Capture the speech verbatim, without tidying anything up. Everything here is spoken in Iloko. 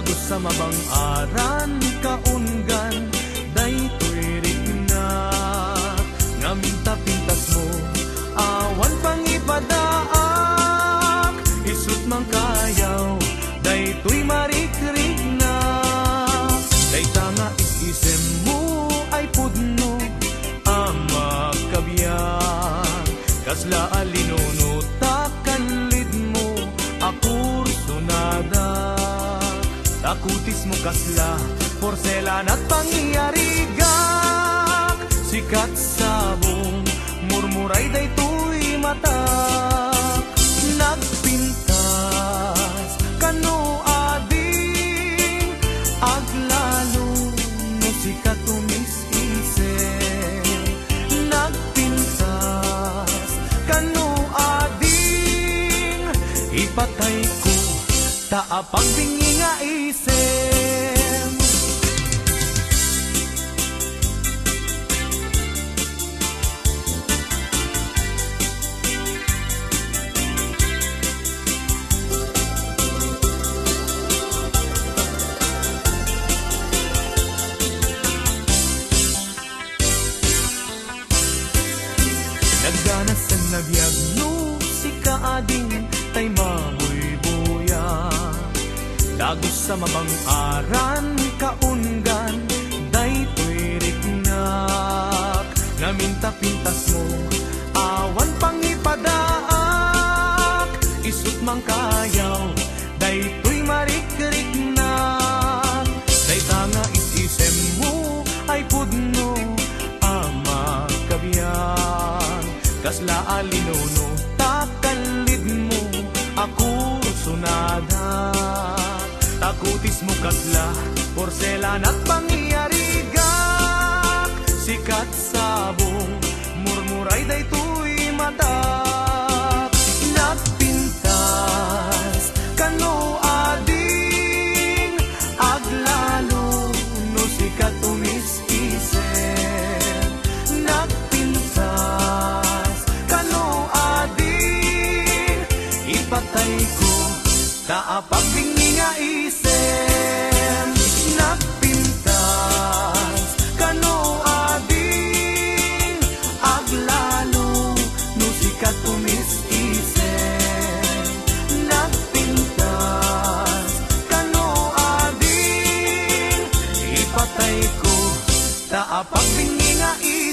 Sa mabang-aran kaunggan, daytoy riknak. Ngamin ta pintasmo, awan pangipadaak. Isut' mangkayaw, daytoy marikriknak. Dayta nga is-isemmo ay pudno a makabiag. Kasla a linunotak, kanlidmo a kursunada. Ta kutismo kasla porselana ti pangyarigak. Sikat sabong, murmuray daytoy matak. Nagpintas kano ading, aglalo no sika tumis isip. Nagpintas kano ading, ipatayko ta apagbingi nga isip. Nagganas a nabiag no sika ading tay mabuybuya. Dagus a mabang-aran kaunggan daytoy riknak. Ngamin ta pintasmo, awan pangipadaak. Isut' mangkayaw, daytoy marikriknak. Dayta nga is-isemmo ay pudno a makabiag. Kasla a linunotak, kanlidmo a kursunada. Ta kutismo kasla porselana ti pangyarigak. Sikat sabong, murmuray daytoy matak. Nagpintas kano ading, aglalo no sika tumis isip. Nagpintas kano ading, ipatayko ta apagbingi nga isip. Nagpintas kano ading, aglalo no sika tumis isip. Nagpintas kano ading, ipatayko ta apagbingi nga isip.